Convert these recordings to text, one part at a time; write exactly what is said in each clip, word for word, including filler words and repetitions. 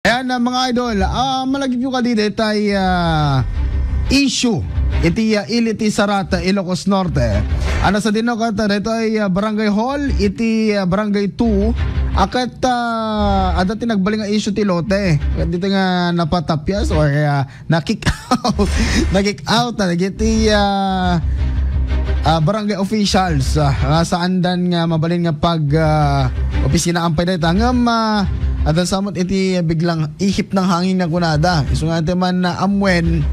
Ayan, ah, mga idol, ah, malagipyo kadi daytay, ah, issue iti, ah, ili ti Sarat, ah, Ilocos Norte. Ano sa dino kat, ah, daytoy, ah, Barangay Hall, iti, ah, Barangay two, akat, ah, adda ti nagbalin nga issue ti lote. Ket dito nga napatapias or, ah, na-kick out. Na-kick out, ah, dagiti, ah, ah, barangay officials, ah, nga saandan nga mabalin nga pag, ah, opisinaan pay dayta. Ngem, ah, adda samot iti biglang ihip ng hangin nga kunada. Isu nga iti man, ah, amwen,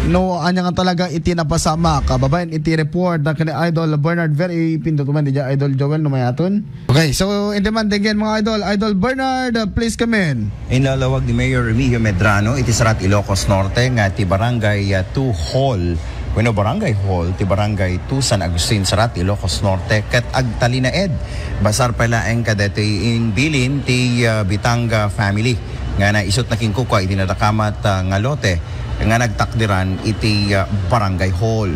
no, anya nga talaga iti napasamak. Ah, babaen iti report na kani Idol Bernard Ver, ipindot man diya Idol Joel no mayaton. Okay, so, indi man, again, mga idol, Idol Bernard, uh, please come in. Inlalawag ni Mayor Remigio Medrano iti Sarat, Ilocos Norte nga ti Barangay, uh, two Hall, wenno Barangay Hall ti Barangay two San Agustin, Sarat, Ilocos Norte, ket agtalinaed. Basar pay laeng kadaytoy imbilin ti, uh, Bitanga family nga naisut na kinkukua iti nadakamat, uh, nga lote nga nagtakderan iti, ah, barangay hall.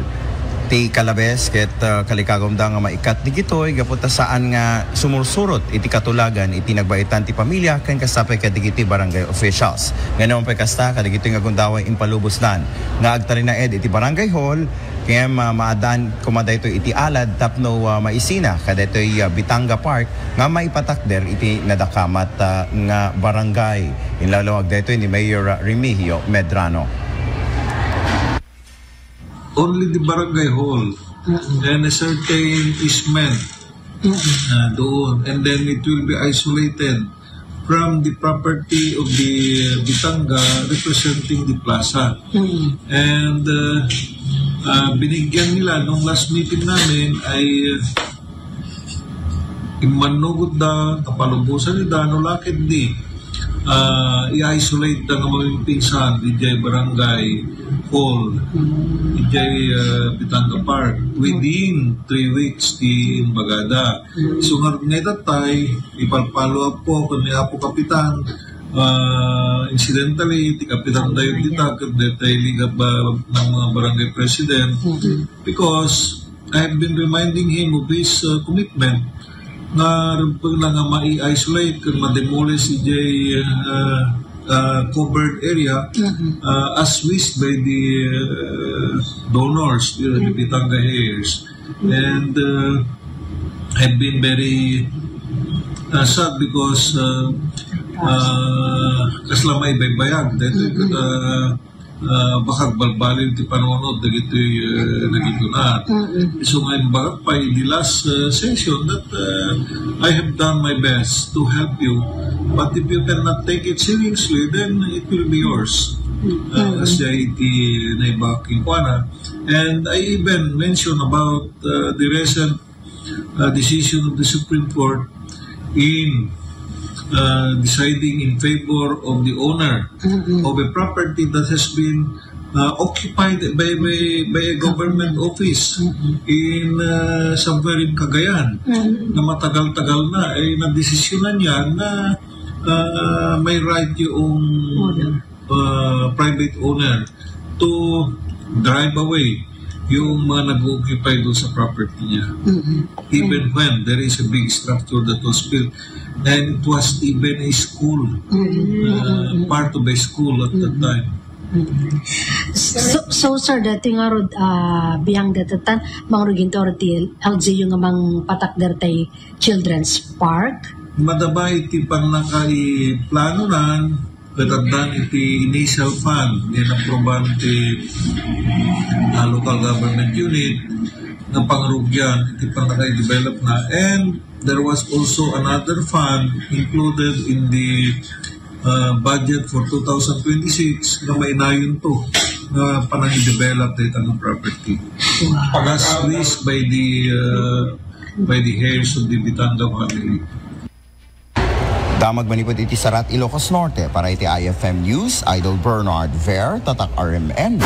Ti kalabes ket, ah, kalikagumda nga maikat digitoy gapu ta saan nga sumursurot iti katulagan iti nagbaetan ti pamilia ken kasta pay kadagiti barangay officials. Ngem naman pay kasta, kadagitoy nga gundaway impalubosdan nga agtalinaed iti barangay hall, ngem, ah, maaddaan koma daytoy iti alad tapno, ah, maisina kadaytoy, ah, Bitanga Park nga maipatakder iti nadakamat, ah, nga barangay. Inlalawag daytoy ni Mayor, ah, Remigio Medrano. Only the barangay hall and a certain easement, ah, doon. And then it will be isolated from the property of the, uh, Bitanga representing the plaza. And, uh, uh, binigyan nila nung last meeting namin ay, uh, Immannugotda, kapalubosan ida, no laketdi, ah, i-isolate da nga mamipinsan, idiay barangay hall, idiay, ah, Bitanga Park, within three weeks ti imbagada. So, nga, nga itatay, ipalpalo up po, kung ni Apo Kapitan, ah, incidentally, ti Kapitan dayon dita, ket daytay Liga ba, ng mga barangay president, because I have been reminding him of his, uh, commitment nga rugpeng na nga ma-isolate ken ma-demolish idiay, uh, uh, covered area, uh, as wished by the, uh, donors, uh, the Bitanga heirs. And, uh, I've been very, uh, sad because, uh, uh, kasla maibaybayag, dahil, uh, ah, bakag balbaliw ti panunot dagitoy, ah, nagiduna. Isu nga imbagak pay in the last, ah, session that, ah, I have done my best to help you. But if you cannot take it seriously, then it will be yours. Ah, kasdiay iti naimbagak kenkuana. And I even mentioned about, ah, the recent uh, decision of the Supreme Court in, uh, deciding in favor of the owner of a property that has been, uh, occupied by, by, by a government office in, uh, somewhere in Cagayan na matagal-tagal na, eh, nadesisyonan niya na, uh, may right yung uh, private owner to drive away yung mga nag-occupy doon sa property niya. Even when there is a big structure that was built, and it was even a school, uh, part of a school at that time. So, so sir, dati nga rod, ah, biyang datatan, mangruginto ti L G U nga mangpatakder tay Children's Park? Madabay ti pannakaiplanonan, ket addan iti initial fund nga inapruban ti, ah, local government unit nga pangrugian iti pannaka-develop na. And there was also another fund included in the, uh, budget for two thousand twenty-six nga mainayon to nga panang-develop dayta nga property. As wished by the, uh, by the heirs of the Bitanga family. Damag manipud iti Sarat, Ilocos Norte, para iti I F M News, Idol Bernard Ver, Tatak R M N.